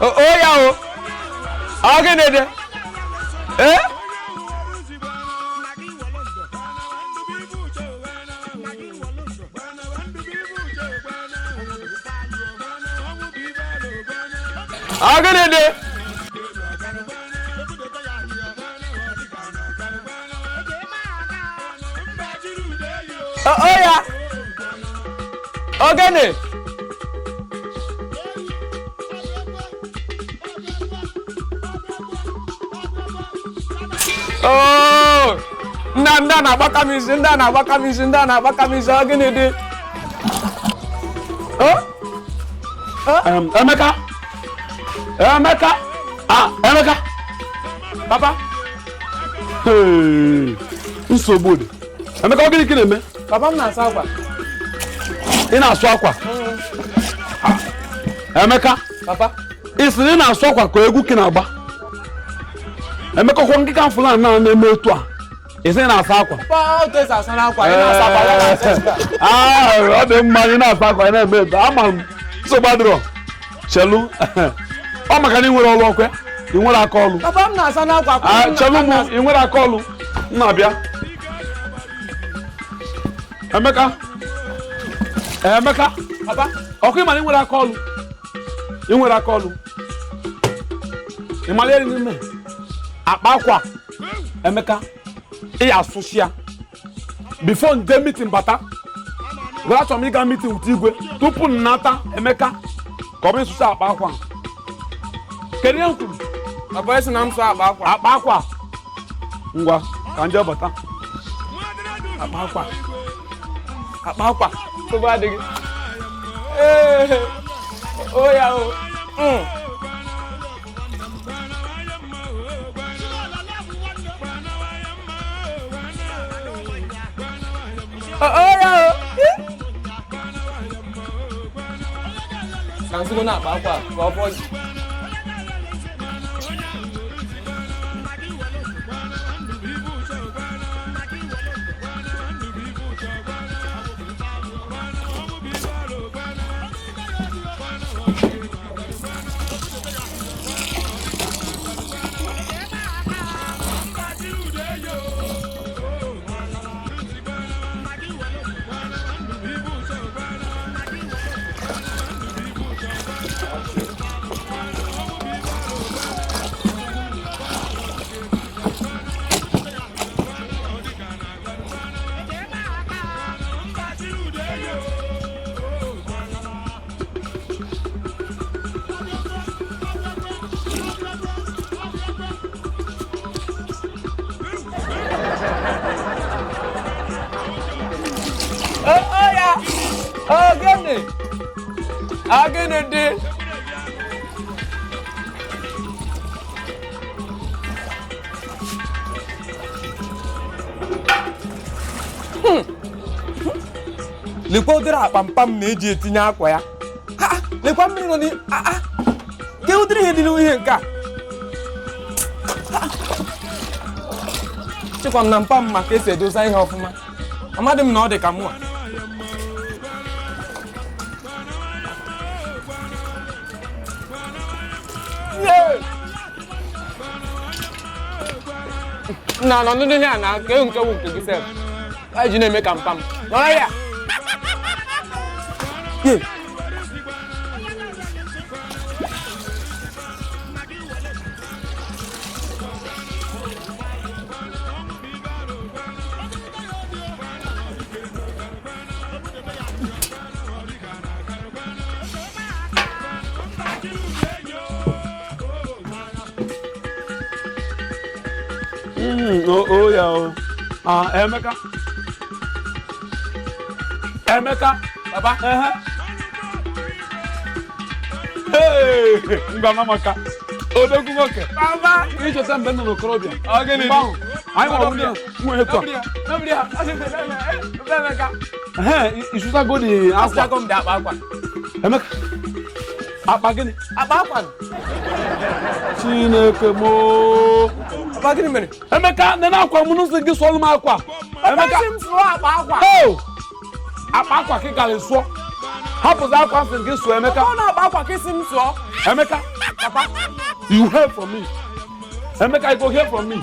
O ya o. Ọ gịnị dị? Ee? Ọ gịnị dị? O ya. Ọ gịnị? Oh! Ndị a na-agbaka m isi, ndị a na-agbaka m isi, ndị a na-agbaka m isi, ọ gịnị dị? Oh! Emeka! Emeka! Ah, Emeka! Papa! Hey, nsogbu dị. Emeka, ọ gịnị ka ị na-eme? Papa, m na-asa akwa. Ị na-asụ akwa? Emeka! Papa! Ị sị na ị na-asụ akwa ka egwu ka ị na-agba? Emeka, ọkwa nkịka fụlan na-eme otu a. Ị sị na ị na-asa akwa? Papa, otu esi asa n'akwa, ị na-asa akwa, ya na-asa akwa. Ah, ọ dị mma, ị na-asa akwa, ị na-eme etu. Ama m nsogbu adịrọ. Chelu, ọ maka na ị nwere ọrụ ọkwa, ị nwere aka ọrụ. Papa, m na-asa n'akwa. Ah, chelu m, ị nwere aka ọrụ. M na-abịa. Emeka, Emeka, Papa, ọkwa ị ma na ị nwere aka ọrụ. Ị nwere aka ọrụ. Ị mara ihe n'ime akpa akwa. Emeka, ị ya asụsị ya before nje meeting bata. Gwara, achọrọ m ịga meeting with igwe tupu m nata. Emeka, ka ọ bụ ịsụsị akpa akwa. Kedu ihe m kwuru? Papa, esi na m sụọ akpa akwa. Akpa akwa. Ngwa, ka nje bata. Akpa akwa. Akpa akwa. Nsogbu adịghị. Ee, o ya o. O ya o. Ka nsogbu na akpa akwa ka ọ fọ. O ya. O gịnị? A gịnị dị? Lekwa ụdịrị akpa mpa m na-eji etinye akwa ya. Ha, lekwa mmiri nọ n'ime. Ah, ke ụdịrị ihe dị n'ihe nke a. Chekwa m na mpa m maka esi edosa ihe ọfụma. Amadị m na ọ dị ka mụa. Na nọ n'ihe a na ke nke bụ nke gị sef. Anyị ji na-eme ka mpa m. Nọrọ ya. Ye. O ya o. Ah, Emeka. Emeka. Papa. Ehe. Hey, ngwa maka. Odogwu nwoke. Papa. Icheta mgbe m nọ n'okorobịa. Ọ gịnị dị? Mgbe ahụ, anyị nwere nwunye nwunye etu a. Nobody ya. Asị m Emeka. Ehe, ịsụsago dị akwa. Asụchago m dị akpa akwa. Emeka. Akpa gịnị? Akpa akwa. Chineke moo. Papa, gịnị mere? Emeka, nene akwa m n'ụzọ gị, sụọlụ m akwa. Papa, Emeka. isi m sụọ akpa akwa. Oh! Akpa akwa ka ị gara sụọ. Hapụzi akwa nsị gị sụọ, Emeka. Ọ na-akpa akwa ka isi m sụọ. Emeka, Papa. You hear from me. Emeka, you go hear from me.